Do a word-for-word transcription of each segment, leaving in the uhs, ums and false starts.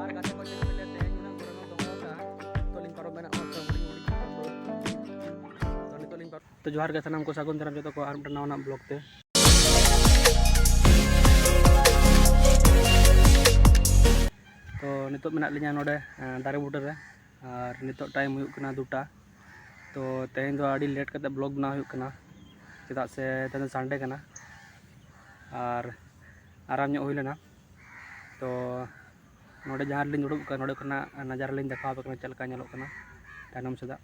ᱟᱨ ᱜᱟᱛᱮ ᱠᱚ, ᱪᱮᱫ ᱠᱚ ᱞᱟᱹᱭᱟ, ᱛᱮᱦᱮᱧ ᱚᱱᱟ ᱠᱚᱨᱮ ᱫᱚ ᱫᱚᱦᱚ ᱠᱟᱜᱼᱟ᱾ ᱱᱤᱛᱚᱜ ᱞᱤᱧ ᱯᱟᱨᱚᱢ ᱮᱱᱟ, ᱚᱱᱟ ᱠᱚᱨᱮ ᱦᱩᱰᱤᱧ ᱦᱩᱰᱤᱧ ᱠᱷᱚᱱ ᱫᱚ᱾ ᱛᱚ, ᱱᱤᱛᱚᱜ ᱞᱤᱧ ᱯᱟᱨᱚᱢ᱾ ᱛᱚ, ᱡᱚᱦᱟᱨ ᱜᱮ ᱥᱟᱱᱟᱢ ᱠᱚ, ᱥᱟᱹᱜᱩᱱ ᱫᱟᱨᱟᱢ ᱡᱚᱛᱚ ᱠᱚ ᱟᱨ ᱢᱤᱫᱴᱟᱝ ᱱᱟᱣᱟ ᱱᱟᱜ vlog ᱛᱮ᱾ ᱛᱚ, ᱱᱤᱛᱚᱜ ᱢᱮᱱᱟᱜ ᱞᱤᱧᱟ ᱱᱚᱰᱮ, ᱮᱸ, ᱫᱟᱨᱮ ᱵᱩᱴᱟᱹ ᱨᱮ᱾ ᱟᱨ ᱱᱤᱛᱚᱜ time ᱦᱩᱭᱩᱜ ᱠᱟᱱᱟ ᱫᱩᱴᱟ᱾ ᱛᱚ, ᱛᱮᱦᱮᱧ ᱫᱚ ᱟᱹᱰᱤ late ᱠᱟᱛᱮ vlog ᱵᱮᱱᱟᱣ ᱦᱩᱭᱩᱜ ᱠᱟᱱᱟ, ᱪᱮᱫᱟᱜ ᱥᱮ ᱛᱮᱦᱮᱧ ᱫᱚ Sunday ᱠᱟᱱᱟ ᱟᱨ ᱟᱨᱟᱢ ᱧᱚᱜ ᱦᱩᱭ ᱞᱮᱱᱟ᱾ ᱛᱚ, ᱱᱚᱰᱮ ᱡᱟᱦᱟᱸ ᱨᱮᱞᱤᱧ ᱫᱩᱲᱩᱵ ᱠᱟᱱᱟ, ᱱᱚᱰᱮ ᱠᱷᱚᱱᱟᱜ ᱱᱟᱡᱟᱨᱟ ᱞᱤᱧ ᱫᱮᱠᱷᱟᱣ ᱟᱯᱮ ᱠᱟᱱᱟ, ᱪᱮᱫ ᱞᱮᱠᱟ ᱧᱮᱞᱚᱜ ᱠᱟᱱᱟ ᱛᱟᱭᱱᱚᱢ ᱥᱮᱫᱟᱜ᱾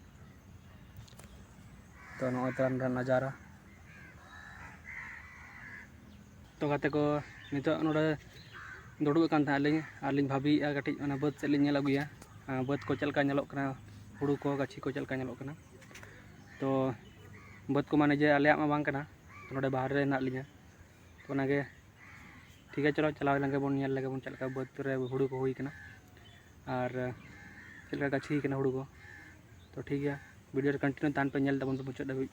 ᱛᱚ, ᱱᱚᱜᱼᱚᱭ ᱛᱟᱭᱱᱚᱢ ᱨᱮ ᱱᱟᱡᱟᱨᱟ᱾ ᱛᱚ, ᱜᱟᱛᱮ ᱠᱚ, ᱱᱤᱛᱚᱜ ᱱᱚᱰᱮ ᱫᱩᱲᱩᱵ ᱟᱠᱟᱱ ᱛᱟᱦᱮᱸᱫ ᱞᱤᱧ, ᱟᱨ ᱞᱤᱧ ᱵᱷᱟᱹᱵᱤᱭᱮᱫᱼᱟ ᱠᱟᱹᱴᱤᱡ ᱚᱱᱟ ᱵᱟᱹᱫᱽ ᱥᱮᱫ ᱞᱤᱧ ᱧᱮᱞ ᱟᱹᱜᱩᱭᱟ᱾ ᱟᱨ ᱵᱟᱹᱫᱽ ᱠᱚ ᱪᱮᱫ ᱞᱮᱠᱟ ᱧᱮᱞᱚᱜ ᱠᱟᱱᱟ, ᱦᱩᱲᱩ ᱠᱚ, ᱜᱟᱹᱪᱷᱤ ᱠᱚ ᱪᱮᱫ ᱞᱮᱠᱟ ᱧᱮᱞᱚᱜ ᱠᱟᱱᱟ᱾ ᱛᱚ, ᱵᱟᱹᱫᱽ ᱠᱚᱢᱟ ᱱᱤᱡᱮ ᱟᱞᱮᱭᱟᱜ ᱢᱟ ᱵᱟᱝ ᱠᱟᱱᱟ, ᱛᱚ, ᱱᱚᱰᱮ ᱵᱟᱦᱨᱮ ᱨᱮ ᱦᱮᱱᱟᱜ ᱞᱤᱧᱟ᱾ ᱛᱚ, ᱚᱱᱟᱜᱮ ᱴᱷᱤᱠ ᱜᱮᱭᱟ, ᱪᱚᱞᱚ ᱪᱟᱞᱟᱣ ᱞᱮᱱ ᱜᱮ ᱵᱚᱱ, ᱧᱮᱞ ᱞᱮᱜᱮ ᱵᱚᱱ ᱪᱮᱫ ᱞᱮᱠᱟ ᱵᱟᱹᱫᱽ ᱨᱮ ᱦᱩᱲᱩ ᱠᱚ ᱦᱩᱭ ᱠᱟᱱᱟ ᱟᱨ ᱪᱮᱫ ᱞᱮᱠᱟ ᱜᱟᱹᱪᱷᱤ ᱠᱟᱱᱟ ᱦᱩᱲᱩ ᱠᱚ᱾ ᱛᱚ, ᱴᱷᱤᱠ ᱜᱮᱭᱟ, video ᱨᱮ continue ᱛᱟᱦᱮᱱ ᱯᱮ, ᱧᱮᱞ ᱛᱟᱵᱚᱱ ᱯᱮ ᱢᱩᱪᱟᱹᱫ ᱫᱷᱟᱹᱵᱤᱡ᱾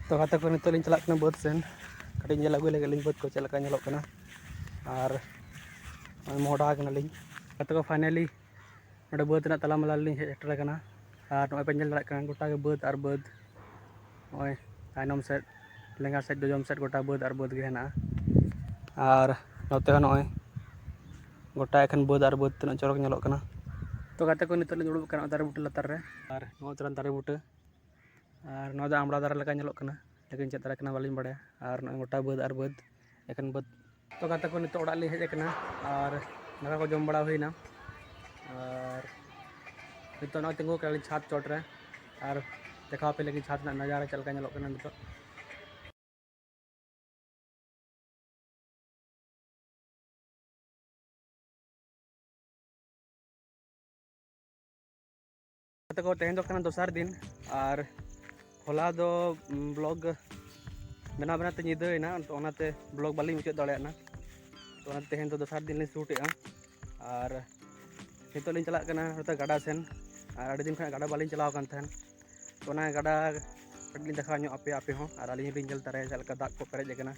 ᱛᱚ, ᱜᱟᱛᱮ ᱠᱚ, ᱱᱤᱛᱚᱜ ᱞᱤᱧ ᱪᱟᱞᱟᱜ ᱠᱟᱱᱟ ᱵᱟᱹᱫᱽ ᱥᱮᱱ, ᱠᱟᱹᱴᱤᱡ ᱧᱮᱞ ᱟᱹᱜᱩᱭ ᱞᱟᱹᱜᱤᱫ ᱞᱤᱧ ᱵᱟᱹᱫᱽ ᱠᱚ ᱪᱮᱫ ᱞᱮᱠᱟ ᱧᱮᱞᱚᱜ ᱠᱟᱱᱟ᱾ ᱟᱨ ᱱᱚᱜᱼᱚᱭ ᱢᱚᱦᱰᱟ ᱟᱠᱟᱱᱟᱞᱤᱧ᱾ ᱜᱟᱛᱮ ᱠᱚ, finally ᱱᱚᱰᱮ ᱵᱟᱹᱫᱽ ᱨᱮᱱᱟᱜ ᱛᱟᱞᱟ ᱢᱟᱞᱟ ᱨᱮᱞᱤᱧ ᱦᱮᱡ ᱥᱮᱴᱮᱨ ᱟᱠᱟᱱᱟ᱾ ᱟᱨ ᱱᱚᱜᱼᱚᱭ ᱯᱮ ᱧᱮᱞ ᱫᱟᱲᱮᱭᱟᱜ ᱠᱟᱱᱟ, ᱜᱚᱴᱟ ᱜᱮ ᱵᱟᱹᱫᱽ ᱟᱨ ᱵᱟᱹᱫᱽ᱾ ᱱᱚᱜᱼᱚᱭ ᱛᱟᱭᱱᱚᱢ ᱥᱮᱫ, ᱞᱮᱸᱜᱟ ᱥᱮᱫ, ᱡᱚᱡᱚᱢ ᱥᱮᱫ ᱜᱚᱴᱟ ᱵᱟᱹᱫᱽ ᱟᱨ ᱵᱟᱹᱫᱽ ᱜᱮ ᱦᱮᱱᱟᱜᱼᱟ᱾ ᱟᱨ ᱱᱚᱛᱮ ᱦᱚᱸ ᱱᱚᱜᱼᱚᱭ ᱜᱚᱴᱟ ᱮᱠᱷᱮᱱ ᱵᱟᱹᱫᱽ ᱟᱨ ᱵᱟᱹᱫᱽ, ᱛᱤᱱᱟᱹᱜ ᱪᱚᱨᱚᱠ ᱧᱮᱞᱚᱜ ᱠᱟᱱᱟ᱾ ᱛᱚ, ᱜᱟᱛᱮ ᱠᱚ, ᱱᱤᱛᱚᱜ ᱞᱤᱧ ᱫᱩᱲᱩᱵ ᱟᱠᱟᱱᱟ ᱫᱟᱨᱮ ᱵᱩᱴᱟᱹ ᱞᱟᱛᱟᱨ ᱨᱮ, ᱟᱨ ᱱᱚᱜᱼᱚᱭ ᱛᱚᱨᱟ ᱫᱟᱨᱮ ᱵᱩᱴᱟᱹ᱾ ᱟᱨ ᱱᱚᱣᱟ ᱫᱚ ᱟᱢᱲᱟ ᱫᱟᱨᱮ ᱞᱮᱠᱟ ᱧᱮᱞᱚᱜ ᱠᱟᱱᱟ, ᱞᱮᱠᱤᱱ ᱪᱮᱫ ᱫᱟᱨᱮ ᱠᱟᱱᱟ ᱵᱟᱹᱞᱤᱧ ᱵᱟᱲᱟᱭᱟ᱾ ᱟᱨ ᱱᱚᱜᱼᱚᱭ ᱜᱚᱴᱟ ᱵᱟᱹᱫᱽ ᱟᱨ ᱵᱟᱹᱫᱽ, ᱮᱠᱷᱮᱱ ᱵᱟᱹᱫᱽ᱾ ᱛᱚ, ᱜᱟᱛᱮ ᱠᱚ, ᱱᱤᱛᱚᱜ ᱚᱲᱟᱜ ᱞᱤᱧ ᱦᱮᱡ ᱟᱠᱟᱱᱟ ᱟᱨ ᱫᱟᱠᱟ ᱠᱚ ᱡᱚᱢ ᱵᱟᱲᱟ ᱦᱩᱭᱱᱟ᱾ ᱟᱨ ᱱᱤᱛᱚᱜ ᱱᱚᱜᱼᱚᱭ ᱛᱤᱸᱜᱩ ᱟᱠᱟᱱᱟᱞᱤᱧ ᱪᱷᱟᱫᱽ ᱪᱚᱴ ᱨᱮ, ᱟᱨ ᱫᱮᱠᱷᱟᱣ ᱟᱯᱮ ᱞᱟᱹᱜᱤᱫ ᱪᱷᱟᱫᱽ ᱨᱮᱱᱟᱜ ᱱᱟᱡᱟᱨᱟ ᱪᱮᱫ ᱞᱮᱠᱟ ᱧᱮᱞᱚᱜ ᱠᱟᱱᱟ ᱱᱤᱛᱚᱜ᱾ ᱜᱟᱛᱮ ᱠᱚ, ᱛᱮᱦᱮᱧ ᱫᱚ ᱠᱟᱱᱟ ᱫᱚᱥᱟᱨ ᱫᱤᱱ, ᱟᱨ ᱦᱚᱞᱟ ᱫᱚ, ᱩᱢ, vlog ᱵᱮᱱᱟᱣ ᱵᱮᱱᱟᱣ ᱛᱮ ᱧᱤᱫᱟᱹᱭᱮᱱᱟ, ᱛᱚ ᱚᱱᱟᱛᱮ vlog ᱵᱟᱹᱞᱤᱧ ᱢᱩᱪᱟᱹᱫ ᱫᱟᱲᱮᱭᱟᱜᱼᱟ᱾ ᱛᱚ ᱚᱱᱟᱛᱮ ᱛᱮᱦᱮᱧ ᱫᱚ ᱫᱚᱥᱟᱨ ᱫᱤᱱ ᱞᱤᱧ ᱥᱩᱴᱮᱜᱼᱟ, ᱟᱨ ᱱᱤᱛᱚᱜ ᱞᱤᱧ ᱪᱟᱞᱟᱜ ᱠᱟᱱᱟ ᱱᱚᱛᱮ ᱜᱟᱰᱟ ᱥᱮᱱ, ᱟᱨ ᱟᱹᱰᱤ ᱫᱤᱱ ᱠᱷᱚᱱᱟᱜ ᱜᱟᱰᱟ ᱵᱟᱹᱞᱤᱧ ᱪᱟᱞᱟᱣ ᱟᱠᱟᱱ ᱛᱟᱦᱮᱱ᱾ ᱛᱚ ᱚᱱᱟ ᱜᱟᱰᱟ ᱠᱟᱹᱴᱤᱡ ᱞᱤᱧ ᱫᱮᱠᱷᱟᱣ ᱧᱚᱜ ᱟᱯᱮᱭᱟ, ᱟᱯᱮ ᱦᱚᱸ, ᱟᱨ ᱟᱹᱞᱤᱧ ᱦᱚᱸᱞᱤᱧ ᱧᱮᱞ ᱛᱟᱨᱟᱭᱟ ᱪᱮᱫ ᱞᱮᱠᱟ ᱫᱟᱜ ᱠᱚ ᱯᱮᱨᱮᱡ ᱟᱠᱟᱱᱟ᱾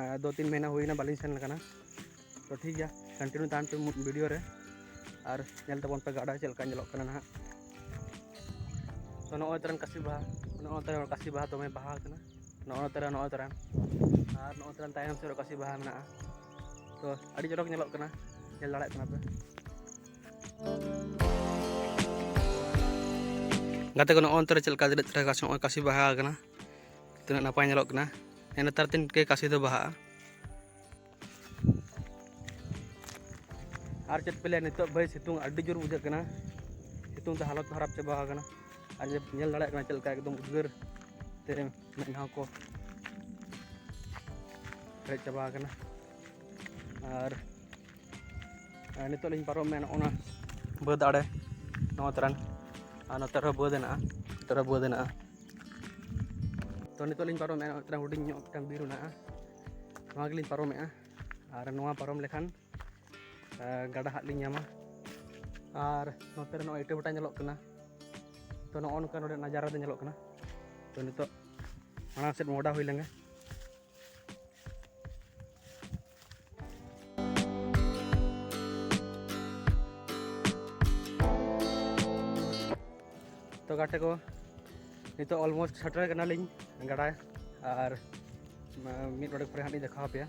ᱟᱨ ᱫᱩ ᱛᱤᱱ ᱢᱟᱹᱦᱱᱟᱹ ᱦᱩᱭᱱᱟ ᱵᱟᱹᱞᱤᱧ ᱥᱮᱱ ᱟᱠᱟᱱᱟ᱾ ᱛᱚ ᱴᱷᱤᱠ ᱜᱮᱭᱟ, ᱠᱚᱱᱴᱤᱱᱤᱭᱩ ᱛᱟᱦᱮᱱ ᱯᱮ ᱵᱷᱤᱰᱤᱭᱳ ᱨᱮ ᱟᱨ ᱧᱮᱞ ᱛᱟᱵᱚᱱ ᱯᱮ ᱜᱟᱰᱟ ᱪᱮᱫ ᱞᱮᱠᱟ ᱧᱮᱞᱚᱜ ᱠᱟᱱᱟ ᱱᱟᱦᱟᱜ᱾ ᱛᱚ ᱱᱚᱜᱼᱚᱭ ᱛᱚᱨᱟᱱ ᱠᱟᱥᱤ ᱵᱟᱦᱟ, ᱱᱚᱜᱼᱚᱭ ᱛᱚᱨᱟᱱ ᱠᱟᱥᱤ ᱵᱟᱦᱟ ᱫᱚᱢᱮ ᱵᱟᱦᱟ ᱠᱟᱱᱟ᱾ ᱱᱚᱜᱼᱚᱭ ᱛᱚᱨᱟᱱ, ᱱᱚᱜᱼᱚᱭ ᱛᱚᱨᱟᱱ, ᱟᱨ ᱱᱚᱜᱼᱚᱭ ᱛᱚᱨᱟᱱ ᱛᱟᱭᱱᱚᱢ ᱥᱮᱫ ᱨᱮ ᱠᱟᱥᱤ ᱵᱟᱦᱟ ᱢᱮᱱᱟᱜᱼᱟ᱾ ᱛᱚ ᱟᱹᱰᱤ ᱪᱚᱨᱚᱠ ᱧᱮᱞᱚᱜ ᱠᱟᱱᱟ, ᱧᱮᱞ ᱫᱟᱲᱮᱭᱟᱜ ᱠᱟᱱᱟ ᱯᱮ᱾ ᱜᱟᱛᱮ ᱠᱚ, ᱱᱚᱜᱼᱚᱭ ᱱᱚᱛᱮ ᱨᱮ ᱪᱮᱫ ᱞᱮᱠᱟ ᱛᱤᱱᱟᱹᱜ ᱪᱮᱦᱨᱟ ᱠᱟᱥᱤ, ᱱᱚᱜᱼᱚᱭ ᱠᱟᱥᱤ ᱵᱟᱦᱟ ᱟᱠᱟᱱᱟ, ᱛᱤᱱᱟᱹᱜ ᱱᱟᱯᱟᱭ ᱧᱮᱞᱚᱜ ᱠᱟᱱᱟ᱾ ᱦᱮᱸ, ᱱᱮᱛᱟᱨ ᱫᱤᱱ ᱜᱮ ᱠᱟᱥᱤ ᱫᱚ ᱵᱟᱦᱟᱜᱼᱟ᱾ ᱟᱨ ᱪᱮᱫ ᱯᱮ ᱞᱟᱹᱭᱟ, ᱱᱤᱛᱚᱜ ᱵᱷᱟᱹᱭ ᱥᱤᱛᱩᱝ ᱟᱹᱰᱤ ᱡᱳᱨ ᱵᱩᱡᱷᱟᱹᱜ ᱠᱟᱱᱟ, ᱥᱤᱛᱩᱝ ᱛᱮ ᱦᱟᱞᱚᱛ ᱠᱷᱟᱨᱟᱯ ᱪᱟᱵᱟ ᱟᱠᱟᱱᱟ᱾ ᱟᱨ ᱧᱮᱞ ᱫᱟᱲᱮᱭᱟᱜ ᱠᱟᱱᱟ ᱪᱮᱫ ᱞᱮᱠᱟ ᱮᱠᱫᱚᱢ ᱩᱫᱽᱜᱟᱹᱨ ᱛᱮ ᱢᱮᱫᱦᱟ ᱠᱚ ᱯᱮᱨᱮᱡ ᱪᱟᱵᱟ ᱟᱠᱟᱱᱟ᱾ ᱟᱨ ᱟᱨ ᱱᱤᱛᱚᱜ ᱞᱤᱧ ᱯᱟᱨᱚᱢᱮᱜᱼᱟ ᱱᱚᱜᱼᱚ ᱱᱟ ᱵᱟᱹᱫᱽ ᱟᱲᱮ, ᱱᱚᱣᱟ ᱛᱟᱨᱟᱱ, ᱟᱨ ᱱᱚᱛᱮ ᱨᱮᱦᱚᱸ ᱵᱟᱹᱫᱽ ᱦᱮᱱᱟᱜᱼᱟ, ᱱᱚᱛᱮ ᱨᱮᱦᱚᱸ ᱵᱟᱹᱫᱽ ᱦᱮᱱᱟᱜᱼᱟ᱾ ᱛᱚ ᱱᱤᱛᱚᱜ ᱞᱤᱧ ᱯᱟᱨᱚᱢᱮᱜᱼᱟ ᱱᱚᱜᱼᱚ ᱱᱟ ᱦᱩᱰᱤᱧ ᱧᱚᱜ ᱢᱤᱫᱴᱟᱝ ᱵᱤᱨ ᱢᱮᱱᱟᱜᱼᱟ, ᱱᱚᱣᱟ ᱜᱮᱞᱤᱧ ᱯᱟᱨᱚᱢᱮᱜᱼᱟ᱾ ᱟᱨ ᱱᱚᱣᱟ ᱯᱟᱨᱚᱢ ᱞᱮᱠᱷᱟᱱ ᱟᱨ ᱜᱟᱰᱟ ᱦᱟᱸᱜ ᱞᱤᱧ ᱧᱟᱢᱟ᱾ ᱟᱨ ᱱᱚᱛᱮ ᱨᱮ ᱱᱚᱜᱼᱚᱭ ᱤᱴᱟᱹ ᱵᱷᱟᱴᱟ ᱧᱮᱞᱚᱜ ᱠᱟᱱᱟ᱾ ᱛᱚ ᱱᱚᱜᱼᱚ ᱱᱚᱝᱠᱟ ᱱᱚᱰᱮ ᱱᱟᱡᱟᱨᱟ ᱫᱚ ᱧᱮᱞᱚᱜ ᱠᱟᱱᱟ᱾ ᱛᱚ ᱱᱤᱛᱚᱜ ᱢᱟᱲᱟᱝ ᱥᱮᱫ ᱢᱚᱦᱰᱟ ᱦᱩᱭ ᱞᱮᱱᱜᱮ᱾ ᱛᱚ ᱜᱟᱛᱮ ᱠᱚ, ᱱᱤᱛᱚᱜ ᱚᱞᱢᱳᱥᱴ ᱥᱮᱴᱮᱨ ᱠᱟᱱᱟᱞᱤᱧ ᱜᱟᱰᱟ, ᱟᱨ ᱢᱤᱫ ᱰᱚᱸᱰᱮᱠ ᱯᱚᱨᱮ ᱦᱟᱸᱜ ᱞᱤᱧ ᱫᱮᱠᱷᱟᱣ ᱟᱯᱮᱭᱟ᱾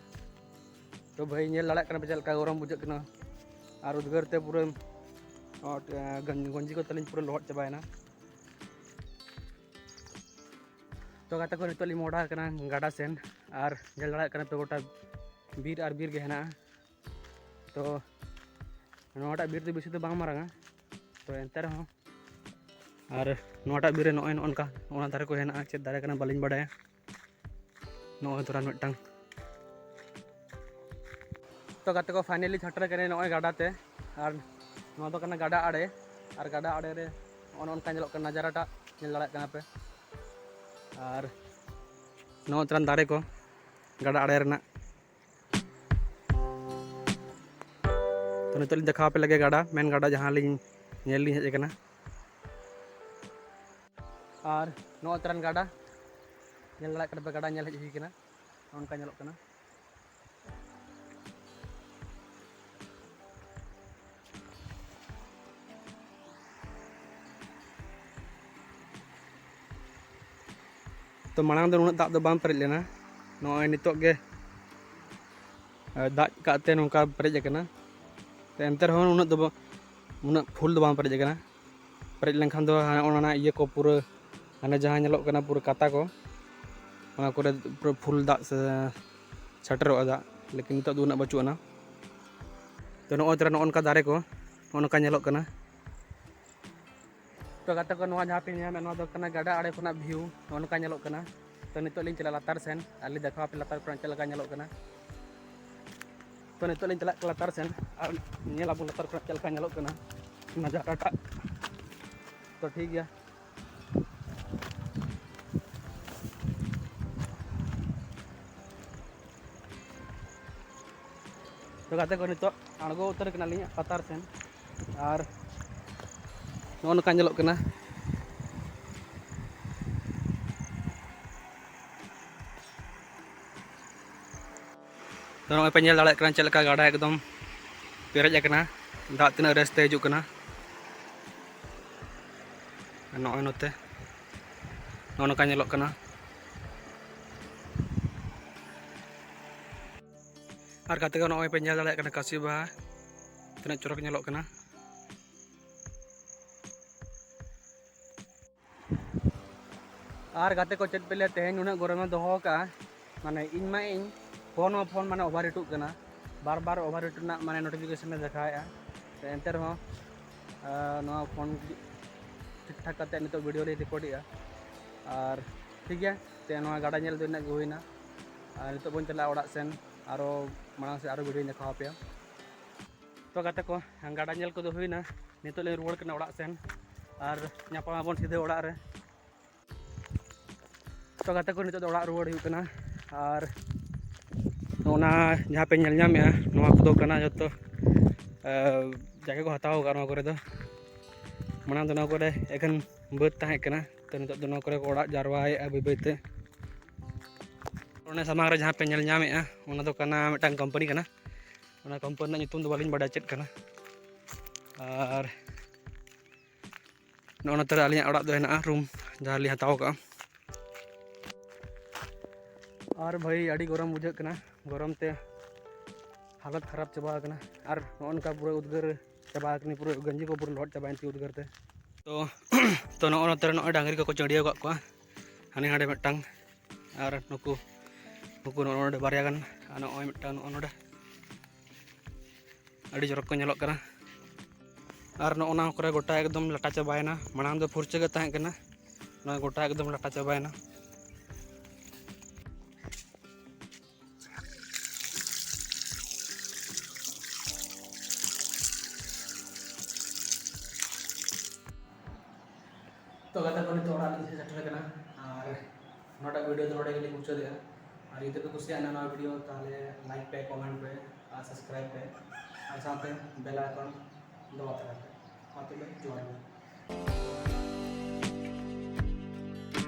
ᱛᱚ ᱵᱷᱟᱹᱭ, ᱧᱮᱞ ᱫᱟᱲᱮᱭᱟᱜ ᱠᱟᱱᱟ ᱯᱮ ᱪᱮᱫ ᱞᱮᱠᱟ ᱜᱚᱨᱚᱢ ᱵᱩᱡᱷᱟᱹᱜ ᱠᱟᱱᱟ, ᱟᱨ ᱩᱫᱽᱜᱟᱹᱨ ᱛᱮ ᱯᱩᱨᱟᱹ ᱜᱚᱧᱡᱤ ᱠᱚ ᱛᱟᱹᱞᱤᱧ ᱯᱩᱨᱟᱹ ᱞᱚᱦᱚᱫ ᱪᱟᱵᱟᱭᱮᱱᱟ᱾ ᱛᱚ ᱜᱟᱛᱮ ᱠᱚ, ᱱᱤᱛᱚᱜ ᱞᱤᱧ ᱢᱚᱦᱰᱟ ᱟᱠᱟᱱᱟ ᱜᱟᱰᱟ ᱥᱮᱱ, ᱟᱨ ᱧᱮᱞ ᱫᱟᱲᱮᱭᱟᱜ ᱠᱟᱱᱟ ᱯᱮ ᱜᱚᱴᱟ ᱵᱤᱨ ᱟᱨ ᱵᱤᱨ ᱜᱮ ᱦᱮᱱᱟᱜᱼᱟ᱾ ᱛᱚ ᱱᱚᱣᱟᱴᱟᱜ ᱵᱤᱨ ᱫᱚ ᱵᱮᱥᱤ ᱫᱚ ᱵᱟᱝ ᱢᱟᱨᱟᱝᱟ, ᱛᱚ ᱮᱱᱛᱮ ᱨᱮᱦᱚᱸ, ᱟᱨ ᱱᱚᱣᱟᱴᱟᱜ ᱵᱤᱨ ᱨᱮ ᱱᱚᱜᱼᱚᱭ ᱱᱚᱜᱼᱚ ᱱᱚᱝᱠᱟ ᱚᱱᱟ ᱫᱟᱨᱮ ᱠᱚ ᱦᱮᱱᱟᱜᱼᱟ, ᱪᱮᱫ ᱫᱟᱨᱮ ᱠᱟᱱᱟ ᱵᱟᱹᱞᱤᱧ ᱵᱟᱰᱟᱭᱟ᱾ ᱱᱚᱜᱼᱚᱭ ᱛᱚᱨᱟᱱ ᱢᱤᱫᱴᱟᱝ᱾ ᱛᱚ ᱜᱟᱛᱮ ᱠᱚ, ᱯᱷᱟᱭᱱᱟᱞᱤ ᱥᱮᱴᱮᱨ ᱠᱟᱱᱟ ᱱᱚᱜᱼᱚᱭ ᱜᱟᱰᱟ ᱛᱮ, ᱟᱨ ᱱᱚᱣᱟ ᱫᱚ ᱠᱟᱱᱟ ᱜᱟᱰᱟ ᱟᱲᱮ, ᱟᱨ ᱜᱟᱰᱟ ᱟᱲᱮ ᱨᱮ ᱱᱚᱜᱼᱚ ᱱᱚᱝᱠᱟ ᱧᱮᱞᱚᱜ ᱠᱟᱱᱟ ᱱᱟᱡᱟᱨᱟᱴᱟᱜ, ᱧᱮᱞ ᱫᱟᱲᱮᱭᱟᱜ ᱠᱟᱱᱟ ᱯᱮ᱾ ᱟᱨ ᱱᱚᱜᱼᱚᱭ ᱛᱚᱨᱟᱱ ᱫᱟᱨᱮ ᱠᱚ ᱜᱟᱰᱟ ᱟᱲᱮ ᱨᱮᱱᱟᱜ᱾ ᱛᱚ ᱱᱤᱛᱚᱜ ᱞᱤᱧ ᱫᱮᱠᱷᱟᱣ ᱟᱯᱮ ᱞᱟᱹᱜᱤᱫ ᱜᱟᱰᱟ, ᱢᱮᱱ ᱜᱟᱰᱟ ᱡᱟᱦᱟᱸ ᱞᱤᱧ ᱧᱮᱞ ᱞᱤᱧ ᱦᱮᱡ ᱟᱠᱟᱱᱟ᱾ ᱟᱨ ᱱᱚᱜᱼᱚᱭ ᱛᱚᱨᱟᱱ ᱜᱟᱰᱟ, ᱧᱮᱞ ᱫᱟᱲᱮᱭᱟᱜ ᱠᱟᱱᱟ ᱯᱮ, ᱜᱟᱰᱟ ᱧᱮᱞ ᱦᱮᱡ ᱦᱩᱭ ᱠᱟᱱᱟ, ᱱᱚᱜᱼᱚ ᱱᱚᱝᱠᱟ ᱧᱮᱞᱚᱜ ᱠᱟᱱᱟ᱾ ᱛᱚ, ᱢᱟᱲᱟᱝ ᱫᱚ ᱩᱱᱟᱹᱜ ᱫᱟᱜ ᱫᱚ ᱵᱟᱝ ᱯᱮᱨᱮᱡ ᱞᱮᱱᱟ, ᱱᱚᱜᱼᱚᱭ ᱱᱤᱛᱚᱜ ᱜᱮ ᱫᱟᱜ ᱠᱟᱜ ᱛᱮ ᱱᱚᱝᱠᱟ ᱯᱮᱨᱮᱡ ᱟᱠᱟᱱᱟ᱾ ᱛᱚ, ᱮᱱᱛᱮ ᱨᱮᱦᱚᱸ ᱩᱱᱟᱹᱜ ᱫᱚ ᱵᱟ-, ᱩᱱᱟᱹᱜ ᱯᱷᱩᱞ ᱫᱚ ᱵᱟᱝ ᱯᱮᱨᱮᱡ ᱟᱠᱟᱱᱟ᱾ ᱯᱮᱨᱮᱡ ᱞᱮᱱᱠᱷᱟᱱ ᱫᱚ ᱦᱟᱱᱮ ᱚᱱᱟ ᱤᱭᱟᱹ ᱠᱚ ᱯᱩᱨᱟᱹ, ᱦᱟᱱᱮ ᱡᱟᱦᱟᱸ ᱧᱮᱞᱚᱜ ᱠᱟᱱᱟ ᱯᱩᱨᱟᱹ ᱠᱟᱛᱟ ᱠᱚ, ᱚᱱᱟ ᱠᱚᱨᱮ ᱯᱩᱨᱟᱹ ᱯᱷᱩᱞ ᱫᱟᱜ ᱥᱮ ᱥᱮᱴᱮᱨᱚᱜᱼᱟ ᱫᱟᱜ, ᱞᱮᱠᱤᱱ ᱱᱤᱛᱚᱜ ᱫᱚ ᱩᱱᱟᱹᱜ ᱵᱟᱹᱪᱩᱜ ᱟᱱᱟ᱾ ᱛᱚ, ᱱᱚᱜᱼᱚᱭ ᱛᱚᱨᱟ ᱱᱚᱜᱼᱚ ᱱᱚᱝᱠᱟ ᱫᱟᱨᱮ ᱠᱚ ᱱᱚᱜᱼᱚ ᱱᱚᱝᱠᱟ ᱧᱮᱞᱚᱜ ᱠᱟᱱᱟ᱾ ᱛᱚ, ᱜᱟᱛᱮ ᱠᱚ, ᱱᱚᱣᱟ ᱡᱟᱦᱟᱸ ᱯᱮ ᱧᱮᱞ ᱧᱟᱢᱮᱫ, ᱱᱚᱣᱟ ᱫᱚ ᱠᱟᱱᱟ ᱜᱟᱰᱟ ᱟᱲᱮ ᱠᱷᱚᱱᱟᱜ ᱵᱷᱤᱭᱩ, ᱱᱚᱜᱼᱚ ᱱᱚᱝᱠᱟ ᱧᱮᱞᱚᱜ ᱠᱟᱱᱟ᱾ ᱛᱚ, ᱱᱤᱛᱚᱜ ᱞᱤᱧ ᱪᱟᱞᱟᱜᱼᱟ ᱞᱟᱛᱟᱨ ᱥᱮᱱ ᱟᱨ ᱞᱤᱧ ᱫᱮᱠᱷᱟᱣ ᱟᱯᱮ ᱞᱟᱛᱟᱨ ᱠᱷᱚᱱᱟᱜ ᱪᱮᱫ ᱞᱮᱠᱟ ᱧᱮᱞᱚᱜ ᱠᱟᱱᱟ᱾ ᱛᱚ, ᱱᱤᱛᱚᱜ ᱞᱤᱧ ᱪᱟᱞᱟᱜ ᱠᱟᱱᱟ ᱞᱟᱛᱟᱨ ᱥᱮᱱ ᱟᱨ ᱧᱮᱞ ᱟᱵᱚᱱ ᱞᱟᱛᱟᱨ ᱠᱷᱚᱱᱟᱜ ᱪᱮᱫ ᱞᱮᱠᱟ ᱧᱮᱞᱚᱜ ᱠᱟᱱᱟ ᱱᱟᱡᱟᱨᱟᱴᱟᱜ᱾ ᱛᱚ, ᱴᱷᱤᱠ ᱜᱮᱭᱟ᱾ ᱛᱚ, ᱜᱟᱛᱮ ᱠᱚ, ᱱᱤᱛᱚᱜ ᱟᱬᱜᱚ ᱩᱛᱟᱹᱨ ᱠᱟᱱᱟᱞᱤᱧ ᱞᱟᱛᱟᱨ ᱥᱮᱱ ᱟᱨ ᱱᱚᱜᱼᱚ ᱱᱚᱝᱠᱟ ᱧᱮᱞᱚᱜ ᱠᱟᱱᱟ᱾ ᱛᱚ, ᱱᱚᱜᱼᱚᱭ ᱯᱮ ᱧᱮᱞ ᱫᱟᱲᱮᱭᱟᱜ ᱠᱟᱱᱟ ᱪᱮᱫ ᱞᱮᱠᱟ ᱜᱟᱰᱟ ᱮᱠᱫᱚᱢ ᱯᱮᱨᱮᱡ ᱟᱠᱟᱱᱟ, ᱫᱟᱜ ᱛᱤᱱᱟᱹᱜ ᱨᱮᱥ ᱛᱮ ᱦᱤᱡᱩᱜ ᱠᱟᱱᱟ᱾ ᱱᱚᱜᱼᱚᱭ ᱱᱚᱛᱮ ᱱᱚᱜᱼᱚ ᱱᱚᱝᱠᱟ ᱧᱮᱞᱚᱜ ᱠᱟᱱᱟ᱾ ᱟᱨ ᱜᱟᱛᱮ ᱠᱚ, ᱱᱚᱜᱼᱚᱭ ᱯᱮ ᱧᱮᱞ ᱫᱟᱲᱮᱭᱟᱜ ᱠᱟᱱᱟ ᱠᱟᱥᱤ ᱵᱟᱦᱟ ᱛᱤᱱᱟᱹᱜ ᱪᱚᱨᱚᱠ ᱧᱮᱞᱚᱜ ᱠᱟᱱᱟ᱾ ᱟᱨ ᱜᱟᱛᱮ ᱠᱚ, ᱪᱮᱫ ᱯᱮ ᱞᱟᱹᱭᱟ, ᱛᱮᱦᱮᱧ ᱱᱩᱱᱟᱹᱜ ᱜᱚᱨᱚᱢᱮ ᱫᱚᱦᱚ ᱟᱠᱟᱫᱼᱟ, ᱢᱟᱱᱮ ᱤᱧ ᱢᱟ ᱤᱧ ᱯᱷᱳᱱ ᱦᱚᱸ ᱯᱷᱳᱱ ᱢᱟᱱᱮ ᱳᱵᱷᱟᱨ ᱦᱤᱴᱚᱜ ᱠᱟᱱᱟ, ᱵᱟᱨ ᱵᱟᱨ ᱳᱵᱷᱟᱨ ᱦᱤᱴ ᱨᱮᱱᱟᱜ ᱢᱟᱱᱮ ᱱᱳᱴᱤᱯᱷᱤᱠᱮᱥᱚᱱᱮ ᱫᱮᱠᱷᱟᱣᱮᱫᱼᱟ᱾ ᱛᱚ, ᱮᱱᱛᱮ ᱨᱮᱦᱚᱸ ᱟᱨ ᱱᱚᱣᱟ ᱯᱷᱳᱱ ᱴᱷᱤᱠ ᱴᱷᱟᱠ ᱠᱟᱛᱮ ᱱᱤᱛᱚᱜ ᱵᱷᱤᱰᱤᱭᱳ ᱞᱤᱧ ᱨᱮᱠᱚᱨᱰᱮᱜᱼᱟ᱾ ᱟᱨ ᱴᱷᱤᱠ ᱜᱮᱭᱟ, ᱛᱮ ᱱᱚᱣᱟ ᱜᱟᱰᱟ ᱧᱮᱞ ᱫᱚ ᱤᱱᱟᱹᱜ ᱜᱮ ᱦᱩᱭᱱᱟ᱾ ᱟᱨ ᱱᱤᱛᱚᱜ ᱵᱚᱱ ᱪᱟᱞᱟᱜᱼᱟ ᱚᱲᱟᱜ ᱥᱮᱱ, ᱟᱨᱚ ᱢᱟᱲᱟᱝ ᱥᱮᱫ ᱟᱨᱚ ᱵᱷᱤᱰᱤᱭᱳᱧ ᱫᱮᱠᱷᱟᱣ ᱟᱯᱮᱭᱟ᱾ ᱛᱚ ᱜᱟᱛᱮ ᱠᱚ, ᱜᱟᱰᱟ ᱧᱮᱞ ᱠᱚᱫᱚ ᱦᱩᱭᱱᱟ, ᱱᱤᱛᱚᱜ ᱞᱤᱧ ᱨᱩᱣᱟᱹᱲ ᱠᱟᱱᱟ ᱚᱲᱟᱜ ᱥᱮᱱ, ᱟᱨ ᱧᱟᱯᱟᱢ ᱟᱵᱚᱱ ᱥᱤᱫᱷᱟᱹ ᱚᱲᱟᱜ ᱨᱮ᱾ ᱛᱚ ᱜᱟᱛᱮ ᱠᱚ, ᱱᱤᱛᱚᱜ ᱫᱚ ᱚᱲᱟᱜ ᱨᱩᱣᱟᱹᱲ ᱦᱩᱭᱩᱜ ᱠᱟᱱᱟ᱾ ᱟᱨ ᱱᱚᱜᱼᱚ ᱱᱟ ᱡᱟᱦᱟᱸ ᱯᱮ ᱧᱮᱞ ᱧᱟᱢᱮᱫᱼᱟ, ᱱᱚᱣᱟ ᱠᱚᱫᱚ ᱠᱟᱱᱟ ᱡᱚᱛᱚ, ᱮ, ᱡᱟᱭᱜᱟ ᱠᱚ ᱦᱟᱛᱟᱣ ᱟᱠᱟᱫ ᱱᱚᱣᱟ ᱠᱚᱨᱮ ᱫᱚ᱾ ᱢᱟᱲᱟᱝ ᱫᱚ ᱱᱚᱣᱟ ᱠᱚᱨᱮ ᱮᱠᱷᱮᱱ ᱵᱟᱹᱫᱽ ᱛᱟᱦᱮᱸ ᱠᱟᱱᱟ, ᱛᱚ ᱱᱤᱛᱚᱜ ᱫᱚ ᱱᱚᱣᱟ ᱠᱚᱨᱮ ᱠᱚ ᱚᱲᱟᱜ ᱡᱟᱨᱣᱟᱭᱮᱫᱼᱟ ᱵᱟᱹᱭ ᱵᱟᱹᱭ ᱛᱮ᱾ ᱚᱱᱮ ᱥᱟᱢᱟᱝ ᱨᱮ ᱡᱟᱦᱟᱸ ᱯᱮ ᱧᱮᱞ ᱧᱟᱢᱮᱫᱼᱟ, ᱚᱱᱟ ᱫᱚ ᱠᱟᱱᱟ ᱢᱤᱫᱴᱟᱝ ᱠᱳᱢᱯᱟᱱᱤ ᱠᱟᱱᱟ᱾ ᱚᱱᱟ ᱠᱳᱢᱯᱟᱱᱤ ᱨᱮᱱᱟᱜ ᱧᱩᱛᱩᱢ ᱫᱚ ᱵᱟᱹᱞᱤᱧ ᱵᱟᱰᱟᱭᱟ ᱪᱮᱫ ᱠᱟᱱᱟ᱾ ᱟᱨ ᱱᱚᱜᱼᱚ ᱱᱚᱛᱮ ᱨᱮ ᱟᱹᱞᱤᱧᱟᱜ ᱚᱲᱟᱜ ᱫᱚ ᱦᱮᱱᱟᱜᱼᱟ, ᱨᱩᱢ ᱡᱟᱦᱟᱸ ᱞᱤᱧ ᱦᱟᱛᱟᱣ ᱠᱟᱜᱼᱟ᱾ ᱟᱨ ᱵᱷᱟᱹᱭ, ᱟᱹᱰᱤ ᱜᱚᱨᱚᱢ ᱵᱩᱡᱷᱟᱹᱜ ᱠᱟᱱᱟ, ᱜᱚᱨᱚᱢ ᱛᱮ ᱦᱟᱞᱚᱛ ᱠᱷᱟᱨᱟᱯ ᱪᱟᱵᱟ ᱟᱠᱟᱱᱟ᱾ ᱟᱨ ᱱᱚᱜᱼᱚ ᱱᱚᱝᱠᱟ ᱯᱩᱨᱟᱹ ᱩᱫᱽᱜᱟᱹᱨ ᱪᱟᱵᱟ ᱟᱠᱟᱱᱟ, ᱯᱩᱨᱟᱹ ᱜᱟᱹᱧᱡᱤ ᱠᱚ ᱯᱩᱨᱟᱹ ᱞᱚᱦᱚᱫ ᱪᱟᱵᱟᱭᱮᱱ ᱛᱤᱧᱟ ᱩᱫᱽᱜᱟᱹᱨ ᱛᱮ᱾ ᱛᱚ ᱛᱚ ᱱᱚᱜᱼᱚ ᱱᱚᱛᱮ ᱨᱮ ᱱᱚᱜᱼᱚᱭ ᱰᱟᱝᱨᱤ ᱠᱚᱠᱚ ᱪᱟᱹᱰᱤᱭᱟᱹᱣ ᱟᱠᱟᱫ ᱠᱚᱣᱟ, ᱦᱟᱱᱮ ᱦᱟᱸᱰᱮ ᱢᱤᱫᱴᱟᱝ, ᱟᱨ ᱱᱩᱠᱩ ᱱᱩᱠᱩ ᱱᱚᱜᱼᱚ ᱱᱚᱰᱮ ᱵᱟᱨᱭᱟ ᱜᱟᱱ, ᱟᱨ ᱱᱚᱜᱼᱚᱭ ᱢᱤᱫᱴᱟᱝ ᱱᱚᱜᱼᱚ ᱱᱚᱰᱮ᱾ ᱟᱹᱰᱤ ᱪᱚᱨᱚᱠ ᱠᱚ ᱧᱮᱞᱚᱜ ᱠᱟᱱᱟ᱾ ᱟᱨ ᱱᱚᱜᱼᱚ ᱱᱚᱣᱟ ᱠᱚᱨᱮ ᱜᱚᱴᱟ ᱮᱠᱫᱚᱢ ᱞᱟᱴᱟ ᱪᱟᱵᱟᱭᱮᱱᱟ, ᱢᱟᱲᱟᱝ ᱫᱚ ᱯᱷᱩᱨᱪᱟᱹ ᱜᱮ ᱛᱟᱦᱮᱸ ᱠᱟᱱᱟ, ᱱᱚᱜᱼᱚᱭ ᱜᱚᱴᱟ ᱮᱠᱫᱚᱢ ᱞᱟᱴᱟ ᱪᱟᱵᱟᱭᱮᱱᱟ᱾ ᱛᱚ ᱜᱟᱛᱮ ᱠᱚ, ᱱᱤᱛᱚᱜ ᱚᱲᱟᱜ ᱞᱤᱧ ᱥᱮᱴᱮᱨ ᱟᱠᱟᱱᱟ, ᱟᱨ ᱱᱚᱣᱟᱴᱟᱜ ᱵᱷᱤᱰᱤᱭᱳ ᱫᱚ ᱱᱚᱰᱮ ᱜᱮᱞᱤᱧ ᱢᱩᱪᱟᱹᱫᱮᱜᱼᱟ᱾ ᱟᱨ ᱡᱩᱫᱤ ᱯᱮ ᱠᱩᱥᱤᱭᱟᱜᱼᱟ ᱱᱚᱣᱟ ᱵᱷᱤᱰᱤᱭᱳ, ᱛᱟᱦᱚᱞᱮ ᱞᱟᱭᱤᱠ ᱯᱮ, ᱠᱚᱢᱮᱱᱴ ᱯᱮ, ᱟᱨ ᱥᱟᱵᱥᱠᱨᱟᱭᱤᱵ ᱯᱮ, ᱟᱨ ᱥᱟᱶᱛᱮ ᱵᱮᱞ ᱟᱭᱠᱚᱱ ᱫᱚᱵᱟ ᱛᱟᱨᱟᱭ ᱯᱮ᱾ ᱢᱟ ᱛᱚᱵᱮ, ᱡᱚᱦᱟᱨ ᱜᱮ᱾